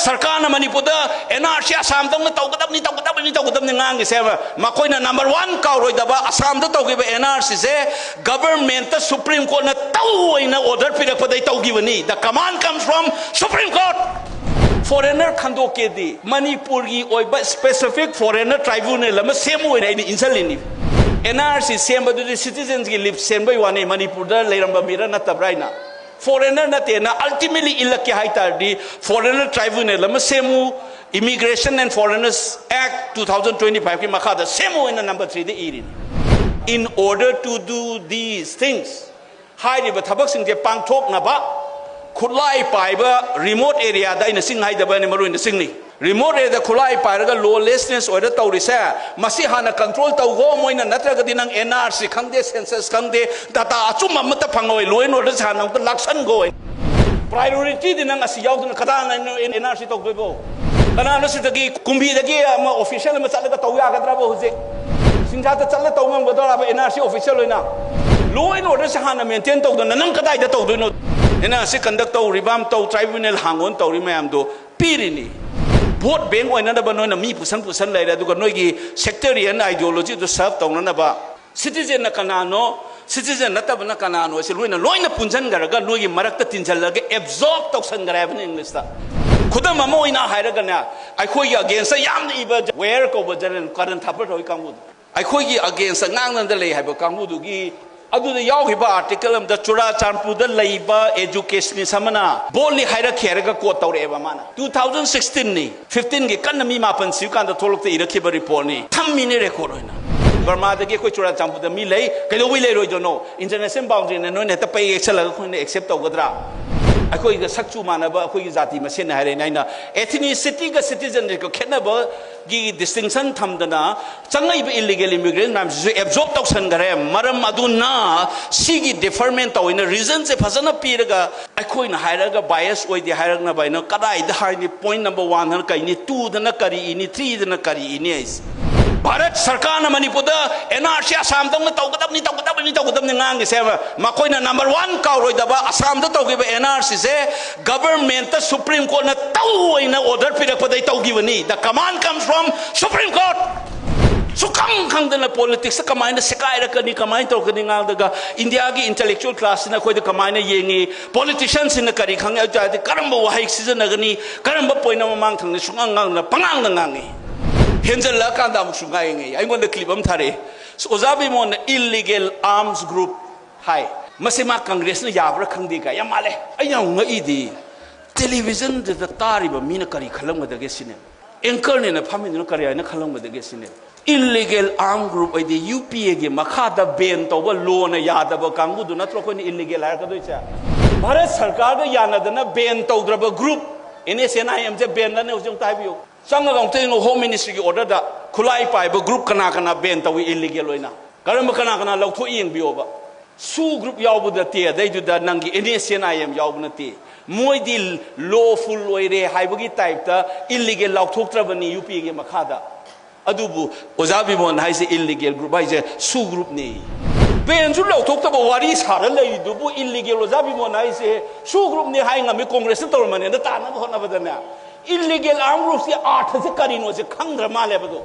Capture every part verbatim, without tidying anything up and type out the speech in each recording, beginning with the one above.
ꯁꯔꯀꯥꯔꯅ ꯃꯅꯤꯄꯨꯔꯗ and R ꯁꯤ ꯑꯁꯥꯝꯗꯧꯅ ꯇꯧꯒꯗꯕꯅꯤ, ꯇꯧꯒꯗꯕꯅꯤ, ꯇꯧꯒꯗꯕꯅꯤ ꯉꯥꯡꯉꯤꯁꯦ꯫ ꯃꯈꯣꯏꯅ ꯅꯝꯕꯔ ꯋꯥꯟ ꯀꯥꯎꯔꯣꯏꯗꯕ, ꯑꯁꯥꯝꯗ ꯇꯧꯈꯤꯕ ꯑꯦꯟ ꯑꯥꯔ ꯁꯤꯁꯦ ꯒꯚꯔꯟꯃꯦꯟꯠꯇ ꯁꯨꯄ꯭ꯔꯤꯝ ꯀꯣꯔꯠꯅ ꯇꯧ ꯑꯣꯏꯅ ꯑꯣꯔꯗꯔ ꯄꯤꯔꯛꯄꯗꯩ ꯇꯧꯈꯤꯕꯅꯤ꯫ The command comes from Supreme Court. Foreigner ꯈꯟꯗꯣꯛꯀꯦꯗꯤ ꯃꯅꯤꯄꯨꯔꯒꯤ ꯑꯣꯏꯕ ꯁ꯭ꯄꯦꯁꯤꯐꯤꯛ ꯐꯣꯔꯦꯟꯅꯔ ꯇ꯭ꯔꯥꯏꯕꯨꯅꯦꯜ ꯑꯃ ꯁꯦꯝꯃꯨ ꯑꯣꯏꯅ ꯑꯩꯅ ꯏꯟꯁꯤꯜꯂꯤꯅꯤ꯫ ꯑꯦꯟ ꯑꯥꯔ ꯁꯤ ꯁꯦꯝꯕꯗꯨꯗꯤ ꯁꯤꯇꯤꯖꯦꯟꯁꯀꯤ ꯂꯤꯞ ꯁꯦꯝꯕꯩ ꯋꯥꯅꯤ, ꯃꯅꯤꯄꯨꯔꯗ ꯂꯩꯔꯝꯕ ꯃꯤꯔ ꯅꯠꯇꯕ꯭ꯔꯥ ꯍꯥꯏꯅ꯫ ꯐꯣꯔꯦꯟꯅꯔ ꯅꯠꯇꯦꯅ ꯑꯜꯇꯤꯃꯦꯠꯂꯤ ꯏꯜꯂꯛꯀꯦ ꯍꯥꯏ ꯇꯥꯔꯗꯤ, ꯐꯣꯔꯦꯟꯅꯔ ꯇ꯭ꯔꯥꯏꯕꯨꯅꯦꯜ ꯑꯃ ꯁꯦꯝꯃꯨ, Immigration and Foreigners Act two thousand twenty five ꯀꯤ ꯃꯈꯥꯗ ꯁꯦꯝꯃꯨ ꯍꯥꯏꯅ ꯅꯝꯕꯔ ꯊ꯭ꯔꯤꯗ ꯏꯔꯤꯅꯤ꯫ In order to do these things, ꯍꯥꯏꯔꯤꯕ ꯊꯕꯛꯁꯤꯡꯁꯦ ꯄꯥꯡꯊꯣꯛꯅꯕ ꯈꯨꯠꯂꯥꯏ ꯄꯥꯏꯕ ꯔꯤꯃꯣꯠ ꯑꯦꯔꯤꯌꯥꯗ, ꯑꯩꯅ ꯆꯤꯡ ꯍꯥꯏꯗꯕꯅꯤ, ꯃꯔꯨ ꯑꯣꯏꯅ ꯆꯤꯡꯅꯤ, ꯔꯤꯃꯣꯠ ꯑꯦꯔꯤꯌꯥꯗ ꯈꯨꯠꯂꯥꯏ ꯄꯥꯏꯔꯒ ꯂꯣꯂꯦꯁꯅꯦꯁ ꯑꯣꯏꯔ ꯇꯧꯔꯤꯁꯦ, ꯃꯁꯤ ꯍꯥꯟꯅ ꯀꯟꯇ꯭ꯔꯣꯜ ꯇꯧꯈꯣ ꯃꯣꯏꯅ, ꯅꯠꯇ꯭ꯔꯒꯗꯤ ꯅꯪ ꯑꯦꯟ ꯑꯥꯔ ꯁꯤ ꯈꯪꯗꯦ, ꯁꯦꯟꯁꯁ ꯈꯪꯗꯦ, ꯗꯇꯥ ꯑꯆꯨꯝꯕ ꯑꯃꯠꯇ ꯐꯪꯉꯣꯏ, ꯂꯣ ꯑꯦꯟ ꯑꯣꯔꯗꯔꯁꯦ ꯍꯥꯟꯅ ꯑꯃꯨꯛꯇ ꯂꯥꯛꯁꯟꯈꯣ꯫ ꯄ꯭ꯔꯥꯏꯌꯣꯔꯤꯇꯤꯗꯤ ꯅꯪ ꯑꯁꯤ ꯌꯥꯎꯗꯅ ꯀꯗꯥꯅ ꯑꯦꯟ ꯑꯥꯔ ꯁꯤ ꯇꯧꯗꯣꯏꯕꯣ? ꯀꯅꯥꯅꯣ ꯁꯤꯗꯒꯤ ꯀꯨꯝꯕꯤꯗꯒꯤ ꯑꯃ ꯑꯣꯐꯤꯁꯤꯌꯦꯜ ꯑꯃ ꯆꯠꯂꯒ ꯇꯧ ꯌꯥꯒꯗ꯭ꯔꯕ ꯍꯧꯖꯤꯛ? ꯁꯤꯡꯖꯥꯗ ꯆꯠꯂ ꯇꯧ ꯉꯝꯒꯗ꯭ꯔꯕ ꯑꯦꯟ ꯑꯥꯔ ꯁꯤ ꯑꯣꯐꯤꯁꯤꯌꯦꯜ ꯑꯣꯏꯅ? ꯂꯣ ꯑꯦꯟ ꯑꯣꯔꯗꯔꯁꯦ ꯍꯥꯟꯅ ꯃꯦꯟꯇꯦꯟ ꯇꯧꯗꯅ ꯅꯪ ꯀꯗꯥꯏꯗ ꯇꯧꯗꯣꯏꯅꯣ? ꯑꯦꯟ ꯑꯥꯔ ꯁꯤ ꯀꯟꯗꯛ ꯇꯧ, ꯔꯤꯚꯥꯝ ꯇꯧ, ꯇ꯭ꯔꯥꯏꯕꯨꯅꯦꯜ ꯍꯥꯡꯉꯣꯅ ꯇꯧꯔꯤ ꯃꯌꯥꯝꯗꯣ ꯄꯤꯔꯤꯅꯤ꯫ ꯚꯣꯠ ꯕꯦꯡ ꯑꯣꯏꯅꯅꯕ ꯅꯣꯏꯅ ꯃꯤ ꯄꯨꯁꯟ ꯄꯨꯁꯟ ꯂꯩꯔꯦ, ꯑꯗꯨꯒ ꯅꯣꯏꯒꯤ ꯁꯦꯛꯇꯔꯤꯌꯟ ꯑꯥꯏꯗꯤꯌꯣꯂꯣꯖꯤꯗꯨ ꯁꯔꯚ ꯇꯧꯅꯅꯕ ꯁꯤꯇꯤꯖꯦꯟꯅ ꯀꯅꯥꯅꯣ, ꯁꯤꯇꯤꯖꯦꯟ ꯅꯠꯇꯕꯅ ꯀꯅꯥꯅꯣ ꯍꯥꯏꯁꯦ ꯂꯣꯏꯅ, ꯂꯣꯏꯅ ꯄꯨꯟꯁꯤꯟꯈ꯭ꯔꯒ ꯅꯣꯏꯒꯤ ꯃꯔꯛꯇ ꯇꯤꯟꯁꯤꯜꯂꯒ ꯑꯦꯕꯖꯣꯔꯕ ꯇꯧꯁꯟꯈ꯭ꯔꯦ ꯍꯥꯏꯕꯅꯤ ꯏꯪꯂꯤꯁꯇ꯫ ꯈꯨꯗꯝ ꯑꯃ ꯑꯣꯏꯅ ꯍꯥꯏꯔꯒꯅꯦ, ꯑꯩꯈꯣꯏꯒꯤ ꯑꯒꯦꯟꯁꯇ ꯌꯥꯝꯅ ꯏꯕ ꯋꯦꯌꯔ ꯀꯧꯕ ꯖꯔꯅꯦꯜ, ꯀꯔꯟ ꯊꯥꯄꯔ ꯍꯣꯏ ꯀꯥꯡꯕꯨꯗꯣ, ꯑꯩꯈꯣꯏꯒꯤ ꯑꯒꯦꯟꯁꯇ ꯉꯥꯡꯅꯗ ꯂꯩ ꯍꯥꯏꯕ ꯀꯥꯡꯕꯨꯗꯨꯒꯤ, ꯑꯗꯨꯗ ꯌꯥꯎꯈꯤꯕ ꯑꯥꯔꯇꯤꯀꯜ ꯑꯃꯗ ꯆꯨꯔꯥꯆꯥꯟꯄꯨꯔꯗ ꯂꯩꯕ ꯑꯦꯖꯨꯀꯦꯁꯅꯤꯁ ꯑꯃꯅ ꯕꯣꯜꯂꯤ ꯍꯥꯏꯔꯛꯈꯤ ꯍꯥꯏꯔꯒ ꯀꯣꯠ ꯇꯧꯔꯛꯑꯦꯕ ꯃꯥꯅ꯫ Two thousand sixteen ꯅꯤ, fifteen ꯒꯤ ꯀꯟꯅ ꯃꯤ ꯃꯥꯄꯟ ꯁꯤꯕ ꯀꯥꯟꯗ ꯊꯣꯛꯂꯛꯇ ꯏꯔꯛꯈꯤꯕ ꯔꯤꯄꯣꯔꯠꯅꯤ, ꯊꯝꯃꯤꯅꯦ ꯔꯦꯀꯣꯔꯠ ꯑꯣꯏꯅ꯫ ꯕꯔꯃꯥꯗꯒꯤ ꯑꯩꯈꯣꯏ ꯆꯨꯔꯥꯆꯥꯟꯄꯨꯔꯗ ꯃꯤ ꯂꯩ, ꯀꯩꯗꯧꯕꯩ ꯂꯩꯔꯣꯏꯗꯣꯏꯅꯣ? ꯏꯟꯇꯔꯅꯦꯁꯅꯦꯜ ꯕꯥꯎꯟꯗ꯭ꯔꯤꯅ ꯅꯣꯏꯅ ꯍꯦꯛꯇ ꯄꯩ ꯌꯦꯛꯁꯜꯂꯒ ꯑꯩꯈꯣꯏꯅ ꯑꯦꯛꯁꯦꯞ ꯇꯧꯒꯗ꯭ꯔꯥ? ꯑꯩꯈꯣꯏꯒ ꯁꯛꯆꯨ ꯃꯥꯟꯅꯕ ꯑꯩꯈꯣꯏꯒꯤ ꯖꯥꯇꯤ ꯃꯁꯦꯟꯅ ꯍꯥꯏꯔꯦꯅꯦ꯫ ꯑꯩꯅ ꯑꯦꯊꯤꯅꯤꯁꯤꯇꯤꯒ ꯁꯤꯇꯤꯖꯟꯁꯤꯒ ꯈꯦꯠꯅꯕꯒꯤ ꯗꯤꯁꯇꯤꯡꯁꯟ ꯊꯝꯗꯅ ꯆꯪꯉꯛꯏꯕ ꯏꯂꯤꯒꯦꯜ ꯏꯃꯤꯒ꯭ꯔꯦꯟ ꯃꯌꯥꯝꯁꯤꯁꯨ ꯑꯦꯕꯖꯣꯔꯕ ꯇꯧꯁꯟꯈꯔꯦ꯫ ꯃꯔꯝ ꯑꯗꯨꯅ ꯁꯤꯒꯤ ꯗꯤꯐꯔꯃꯦꯟ ꯇꯧꯋꯦꯅ ꯔꯤꯖꯟꯁꯦ ꯐꯖꯅ ꯄꯤꯔꯒ ꯑꯩꯈꯣꯏꯅ ꯍꯥꯏꯔꯒ ꯕꯥꯏꯑꯁ ꯑꯣꯏꯗꯦ ꯍꯥꯏꯔꯛꯅꯕ ꯍꯥꯏꯅ ꯀꯗꯥꯏꯗ ꯍꯥꯏꯅꯤ? ꯄꯣꯏꯟ ꯅꯝꯕꯔ ꯋꯥꯟꯗꯅ ꯀꯩꯅꯤ, ꯇꯨꯗꯅ ꯀꯔꯤ ꯏꯅꯤ, ꯊ꯭ꯔꯤꯗꯅ ꯀꯔꯤ ꯏꯅꯤ ꯍꯥꯏꯁꯦ? ꯚꯥꯔꯠ ꯁꯔꯀꯥꯔꯅ ꯃꯅꯤꯄꯨꯔꯗ ꯑꯦꯟ ꯑꯥꯔ ꯁꯤ ꯑꯁꯥꯝꯗꯧꯅ ꯇꯧꯒꯗꯕꯅꯤ, ꯇꯧꯒꯗꯕꯅꯤ, ꯇꯧꯒꯗꯕꯅꯤ ꯉꯥꯡꯉꯤꯁꯦ꯫ ꯃꯈꯣꯏꯅ ꯅꯝꯕꯔ ꯋꯥꯟ ꯀꯥꯎꯔꯣꯏꯗꯕ, ꯑꯁꯥꯝꯗ ꯇꯧꯈꯤꯕ ꯑꯦꯟ ꯑꯥꯔ ꯁꯤꯁꯦ ꯒꯕꯔꯟꯃꯦꯟꯠꯇ ꯁꯨꯄ꯭ꯔꯤꯝ ꯀꯣꯔꯠꯅ ꯇꯧ ꯑꯣꯏꯅ ꯑꯣꯔꯗꯔ ꯄꯤꯔꯛꯄꯗꯩ ꯇꯧꯈꯤꯕꯅꯤ꯫ The command comes from Supreme Court. ꯁꯨꯈꯪ ꯈꯪꯗꯅ ꯄꯣꯂꯤꯇꯤꯛꯁꯇ ꯀꯃꯥꯏꯅ ꯁꯦꯒꯥꯏꯔꯛꯀꯅꯤ, ꯀꯃꯥꯏꯅ ꯇꯧꯔꯛꯀꯅꯤ ꯉꯥꯡꯗꯒ ꯏꯟꯗꯤꯌꯥꯒꯤ ꯏꯟꯇꯦꯂꯦꯛꯆꯨꯋꯦꯜ ꯀ꯭ꯂꯥꯁꯁꯤꯅ ꯑꯩꯈꯣꯏꯗ ꯀꯃꯥꯏꯅ ꯌꯦꯡꯉꯤ, ꯄꯣꯂꯤꯇꯤꯁꯤꯌꯥꯟꯁꯤꯡꯅ ꯀꯔꯤ ꯈꯪꯉꯤ, ꯑꯗꯨ ꯇꯥꯔꯗꯤ ꯀꯔꯝꯕ ꯋꯥꯍꯩ ꯁꯤꯖꯤꯟꯅꯒꯅꯤ, ꯀꯔꯝꯕ ꯄꯣꯏꯟ ꯑꯃ ꯃꯃꯥꯡ ꯊꯪꯅ ꯁꯨꯡꯉꯥꯡ ꯉꯥꯡꯗꯅ ꯄꯉꯥꯡꯗ ꯉꯥꯡꯉꯤ꯫ ꯍꯦꯟꯖꯜꯂꯛꯑꯀꯥꯟꯗ ꯑꯃꯨꯛꯁꯨ ꯉꯥꯡꯉꯤ꯫ ꯑꯩꯉꯣꯟꯗ ꯀ꯭ꯂꯤꯞ ꯑꯃ ꯊꯥꯔꯛꯑꯦ꯫ ꯑꯣꯖꯥ ꯕꯤꯃꯣꯟꯅ illegal arms group ꯍꯥꯏ꯫ ꯃꯁꯤ ꯃꯥ ꯀꯪꯒ꯭ꯔꯦꯁꯅ ꯌꯥꯕ꯭ꯔꯥ ꯈꯪꯗꯦ ꯀꯥꯏ ꯌꯥꯝ ꯃꯥꯜꯂꯦ꯫ ꯑꯩ ꯌꯥꯝ ꯉꯛꯏꯗꯤ꯫ ꯇꯦꯂꯤꯚꯤꯖꯟꯗꯨꯗ ꯇꯥꯔꯤꯕ ꯃꯤꯅ ꯀꯔꯤ ꯈꯜꯂꯝꯒꯗꯒꯦ ꯁꯤꯅꯦ꯫ ꯑꯦꯡꯀꯔꯅꯦꯅ ꯐꯝꯃꯤꯗꯨꯅ ꯀꯔꯤ ꯍꯥꯏꯅ ꯈꯜꯂꯝꯒꯗꯒꯦ ꯁꯤꯅꯦ꯫ Illegal arm group ꯍꯥꯏꯗꯤ ꯌꯨ ꯄꯤ ꯑꯦꯒꯤ ꯃꯈꯥꯗ ꯕꯦꯟ ꯇꯧꯕ, ꯂꯣꯅ ꯌꯥꯗꯕ ꯀꯥꯡꯕꯨꯗꯨ ꯅꯠꯇ꯭ꯔꯣ ꯑꯩꯈꯣꯏꯅ ꯏꯜꯂꯤꯒꯦꯜ ꯍꯥꯏꯔꯛꯀꯗꯣꯏꯁꯦ? ꯚꯥꯔꯠ ꯁꯔꯀꯥꯔꯒ ꯌꯥꯅꯗꯅ ꯕꯦꯟ ꯇꯧꯗ꯭ꯔꯕ group, N S and I ꯑꯦꯝꯁꯦ ꯕꯦꯟ ꯂꯅꯦ ꯍꯧꯖꯤꯛ ꯑꯝꯇ ꯍꯥꯏꯕꯤꯌꯨ꯫ ꯆꯪꯉꯒ ꯑꯃꯨꯛꯇ ꯌꯦꯡꯉꯣ, ꯍꯣꯝ ꯃꯤꯅꯤꯁꯇ꯭ꯔꯤꯒꯤ ꯑꯣꯔꯗꯔꯗ ꯈꯨꯠꯂꯥꯏ ꯄꯥꯏꯕ ꯒ꯭ꯔꯨꯞ ꯀꯅꯥ ꯀꯅꯥ ꯕꯦꯟ ꯇꯧꯏ ꯏꯜꯂꯤꯒꯦꯜ ꯑꯣꯏꯅ? ꯀꯔꯝꯕ ꯀꯅꯥ ꯀꯅꯥ ꯂꯧꯊꯣꯛꯏ ꯌꯦꯡꯕꯤꯌꯣꯕ꯫ ꯁꯨ ꯒ꯭ꯔꯨꯞ ꯌꯥꯎꯕ ꯅꯠꯇꯦ, ꯑꯗꯩꯗꯨꯗ ꯅꯪꯒꯤ N S and N I M ꯅꯠꯇꯦ꯫ ꯃꯣꯏꯗꯤ ꯂꯣꯐꯨꯜ ꯑꯣꯏꯔꯦ ꯍꯥꯏꯕꯒꯤ ꯇꯥꯏꯞꯇ ꯏꯜꯂꯤꯒꯦꯜ ꯂꯥꯎꯊꯣꯛꯇ꯭ꯔꯕꯅꯤ ꯌꯨ ꯄꯤ ꯑꯦꯒꯤ ꯃꯈꯥꯗ꯫ ꯑꯗꯨꯕꯨ ꯑꯣꯖꯥ ꯕꯤꯃꯣꯟ ꯍꯥꯏꯁꯦ ꯏꯜꯂꯤꯒꯦꯜ ꯒ꯭ꯔꯨꯞ ꯍꯥꯏꯁꯦ ꯁꯨ ꯒ꯭ꯔꯨꯞꯅꯤ꯫ ꯕꯦꯟꯁꯨ ꯂꯧꯊꯣꯛꯇꯕ ꯋꯥꯔꯤ ꯁꯥꯔ ꯂꯩꯔꯤꯗꯨꯕꯨ ꯏꯜꯂꯤꯒꯦꯜ ꯑꯣꯖꯥ ꯕꯤꯃꯣꯟ ꯍꯥꯏꯁꯦ ꯁꯨ ꯒ꯭ꯔꯨꯞꯅꯤ ꯍꯥꯏ ꯉꯝꯃꯤ, ꯀꯣꯡꯒ꯭ꯔꯦꯁꯅ ꯇꯧꯔꯝꯕꯅꯦꯅ ꯇꯥꯅꯕ ꯍꯣꯠꯅꯕꯗꯅꯦ꯫ ꯏꯜꯂꯤꯒꯦꯜ ꯑꯥꯔꯝ ꯒ꯭ꯔꯨꯞꯁꯤ ꯑꯥꯔꯊꯁꯦ ꯀꯔꯤꯅꯣꯁꯦ ꯈꯪꯗ꯭ꯔ ꯃꯥꯜꯂꯦꯕꯗꯣ꯫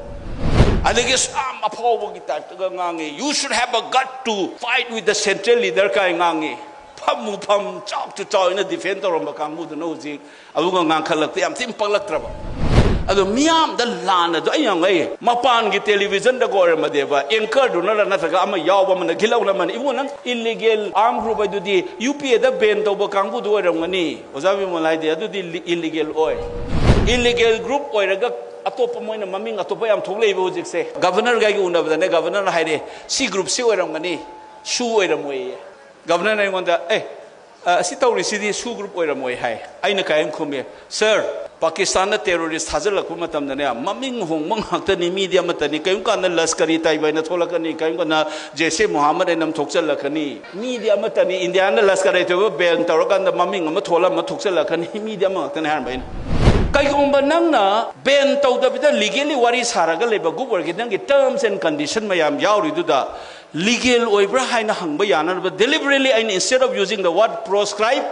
ꯑꯗꯒꯤ ꯑꯁ ꯌꯥꯝ ꯑꯐꯥꯎꯕꯒꯤ ꯇꯥꯏꯞꯇꯒ ꯉꯥꯡꯉꯤ, "You should have a gut to fight with the central leader" ꯀꯥꯏ ꯉꯥꯡꯉꯤ꯫ ꯐꯝꯃꯨ ꯐꯝ, ꯆꯥꯎꯁꯨ ꯆꯥꯎ ꯍꯥꯏꯅ ꯗꯤꯐꯦꯟ ꯇꯧꯔꯝꯕ ꯀꯥꯡꯕꯨꯗꯨꯅ ꯍꯧꯖꯤꯛ ꯑꯗꯨꯒ ꯉꯥꯡꯈꯠꯂꯛꯇ ꯌꯥꯝ ꯊꯤꯅ ꯄꯛꯂꯛꯇ꯭ꯔꯕ꯫ ꯑꯗꯣ ꯃꯤꯌꯥꯝꯗ ꯂꯥꯟꯅꯗꯣ ꯑꯩ ꯌꯥꯝ ꯉꯛꯏ꯫ ꯃꯄꯥꯟꯒꯤ ꯇꯦꯂꯤꯚꯤꯖꯟꯗꯒ ꯑꯣꯏꯔꯝꯃꯗꯤꯕ, ꯑꯦꯡꯀꯔꯗꯨꯅꯔ ꯅꯠꯇ꯭ꯔꯒ ꯑꯃ ꯌꯥꯎꯕ ꯑꯃꯅ ꯒꯤꯜꯍꯧꯅ ꯑꯃꯅ, "ꯏꯕꯨꯡꯉꯣ, ꯅꯪ ꯏꯜꯂꯤꯒꯦꯜ ꯑꯥꯔꯝ ꯒ꯭ꯔꯨꯞ ꯍꯥꯏꯗꯨꯗꯤ ꯌꯨ ꯄꯤ ꯑꯦꯗ ꯕꯦꯟ ꯇꯧꯕ ꯀꯥꯡꯕꯨꯗꯨ ꯑꯣꯏꯔꯝꯒꯅꯤ?" ꯑꯣꯖꯥ ꯕꯤꯃꯣꯜ ꯍꯥꯏꯗꯤ ꯑꯗꯨꯗꯤ ꯏꯜꯂꯤꯒꯦꯜ ꯑꯣꯏ꯫ ꯏꯜꯂꯤꯒꯦꯜ ꯒ꯭ꯔꯨꯞ ꯑꯣꯏꯔꯒ ꯑꯇꯣꯞꯄ ꯃꯣꯏꯅ ꯃꯃꯤꯡ ꯑꯇꯣꯞꯄ ꯌꯥꯝ ꯊꯣꯛꯂꯛꯏꯕ ꯍꯧꯖꯤꯛꯁꯦ꯫ ꯒꯚꯔꯅꯔꯒ ꯑꯩꯒ ꯎꯅꯕꯗꯅꯦ, ꯒꯚꯔꯅꯔꯅ ꯍꯥꯏꯔꯦ, "ꯁꯤ ꯒ꯭ꯔꯨꯞꯁꯤ ꯑꯣꯏꯔꯝꯒꯅꯤ, ꯁꯨ ꯑꯣꯏꯔꯝꯃꯣꯏꯌꯦ"꯫ ꯒꯚꯔꯅꯔꯅ ꯑꯩꯉꯣꯟꯗ, "ꯑꯦ, ꯑ, ꯑꯁꯤ ꯇꯧꯔꯤꯁꯤꯗꯤ ꯁꯨ ꯒ꯭ꯔꯨꯞ ꯑꯣꯏꯔꯝꯃꯣꯏ" ꯍꯥꯏ꯫ ꯑꯩꯅ ꯀꯥꯏꯅ ꯈꯨꯝꯃꯦ, "ꯁꯥꯔ, ꯄꯥꯀꯤꯁꯇꯥꯟꯅ ꯇꯦꯔꯣꯔꯤꯁ ꯊꯥꯖꯤꯜꯂꯛꯄ ꯃꯇꯝꯗꯅꯦ, ꯃꯃꯤꯡ ꯍꯣꯡꯕ ꯉꯥꯛꯇꯅꯤ, ꯃꯤꯗꯤ ꯑꯃꯠꯇꯅꯤ꯫ ꯀꯔꯤꯒꯨꯝ ꯀꯥꯟꯗ ꯂꯁꯀꯔꯤ ꯇꯥꯏꯕ ꯍꯥꯏꯅ ꯊꯣꯛꯂꯛꯀꯅꯤ, ꯀꯔꯤꯒꯨꯝ ꯀꯥꯟꯗ ꯖꯦꯁꯦ ꯃꯣꯍꯥꯃꯗ ꯍꯥꯏꯅ ꯑꯃ ꯊꯣꯛꯆꯜꯂꯛꯀꯅꯤ, ꯃꯤꯗꯤ ꯑꯃꯠꯇꯅꯤ꯫ ꯏꯟꯗꯤꯌꯥꯅ ꯂꯁꯀꯔ ꯏ ꯇꯣꯏꯕ ꯕꯦꯟ ꯇꯧꯔꯀꯥꯟꯗ ꯃꯃꯤꯡ ꯑꯃ ꯊꯣꯛꯂꯝꯃ ꯊꯣꯛꯆꯜꯂꯛꯀꯅꯤ, ꯃꯤꯗꯤ ꯑꯃ ꯉꯥꯛꯇꯅꯤ" ꯍꯥꯏꯔꯝꯕ ꯑꯩꯅ꯫ ꯀꯩꯒꯨꯝꯕ ꯅꯪꯅ ban ꯇꯧꯗꯕꯤꯗ legally ꯋꯥꯔꯤ ꯁꯥꯔꯒ ꯂꯩꯕ group ꯑꯣꯏꯔꯒꯗꯤ, ꯅꯪꯒꯤ terms and condition ꯃꯌꯥꯝ ꯌꯥꯎꯔꯤꯗꯨꯗ legal ꯑꯣꯏꯕ꯭ꯔꯥ ꯍꯥꯏꯅ ꯍꯪꯕ ꯌꯥꯅꯅꯕ deliberately ꯑꯩꯅ, instead of using the word proscribe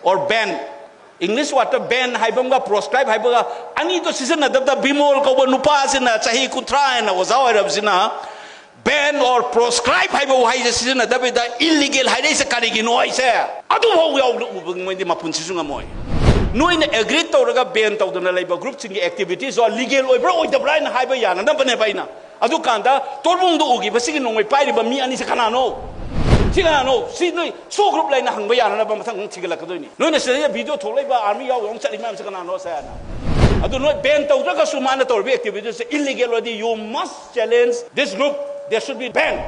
or ban, English word ban ꯍꯥꯏꯕ ꯑꯃꯒ proscribe ꯍꯥꯏꯕꯒ ꯑꯅꯤꯗꯣ ꯁꯤꯖꯤꯟꯅꯗꯕꯗ, ꯕꯤꯃꯣꯜ ꯀꯧꯕ ꯅꯨꯄꯥꯁꯤꯅ ꯆꯍꯤ ꯀꯨꯟꯊ꯭ꯔꯥ ꯍꯦꯟꯅ ꯑꯣꯖꯥ ꯑꯣꯏꯔꯕꯁꯤꯅ ban or proscribe ꯍꯥꯏꯕ ꯋꯥꯍꯩꯁꯦ ꯁꯤꯖꯤꯟꯅꯗꯕꯤꯗ illegal ꯍꯥꯏꯔꯛꯏꯁꯦ ꯀꯔꯤꯒꯤꯅꯣ ꯍꯥꯏꯁꯦ ꯑꯗꯨꯐꯥꯎ ꯌꯥꯎꯅ ꯎꯕ ꯃꯣꯏꯗꯤ ꯃꯄꯨꯟꯁꯤꯁꯨ ꯉꯝꯃꯣꯏ꯫ ꯅꯣꯏꯅ agree ꯇꯧꯔꯒ ban ꯇꯧꯗꯅ ꯂꯩꯕ groupꯁꯤꯡꯒꯤ activitiesꯇꯣ legal ꯑꯣꯏꯕ꯭ꯔꯥ ꯑꯣꯏꯗꯕ꯭ꯔꯥ ꯍꯥꯏꯅ ꯍꯥꯏꯕ ꯌꯥꯅꯅꯕꯅꯦꯕ ꯑꯩꯅ꯫ ꯑꯗꯨꯀꯥꯟꯗ ꯇꯣꯔꯕꯨꯡꯗ ꯎꯈꯤꯕ ꯁꯤꯒꯤ ꯅꯣꯡꯃꯩ ꯄꯥꯏꯔꯤꯕ ꯃꯤ ꯑꯅꯤꯁꯦ ꯀꯅꯥꯅꯣ? ꯁꯤ ꯀꯅꯥꯅꯣ? ꯁꯤ ꯅꯣꯏ SoO group ꯂꯩꯅ ꯍꯪꯕ ꯌꯥꯅꯅꯕ ꯃꯊꯪ ꯃꯊꯪ ꯊꯤꯒꯠꯂꯛꯀꯗꯣꯏꯅꯤ꯫ ꯅꯣꯏꯅ ꯁꯤꯗꯩꯗ video ꯊꯣꯛꯂꯛꯏꯕ, army ꯌꯥꯎꯕ ꯑꯃ ꯆꯠꯂꯤ ꯃꯌꯥꯝꯁꯦ ꯀꯅꯥꯅꯣ ꯁꯦ ꯍꯥꯏꯅ꯫ ꯑꯗꯨ ꯅꯣꯏ ban ꯇꯧꯗ꯭ꯔꯒꯁꯨ ꯃꯥꯅ ꯇꯧꯔꯤꯕ activitiesꯁꯦ illegal ꯑꯣꯏꯔꯗꯤ you must challenge this group, they should be banned꯫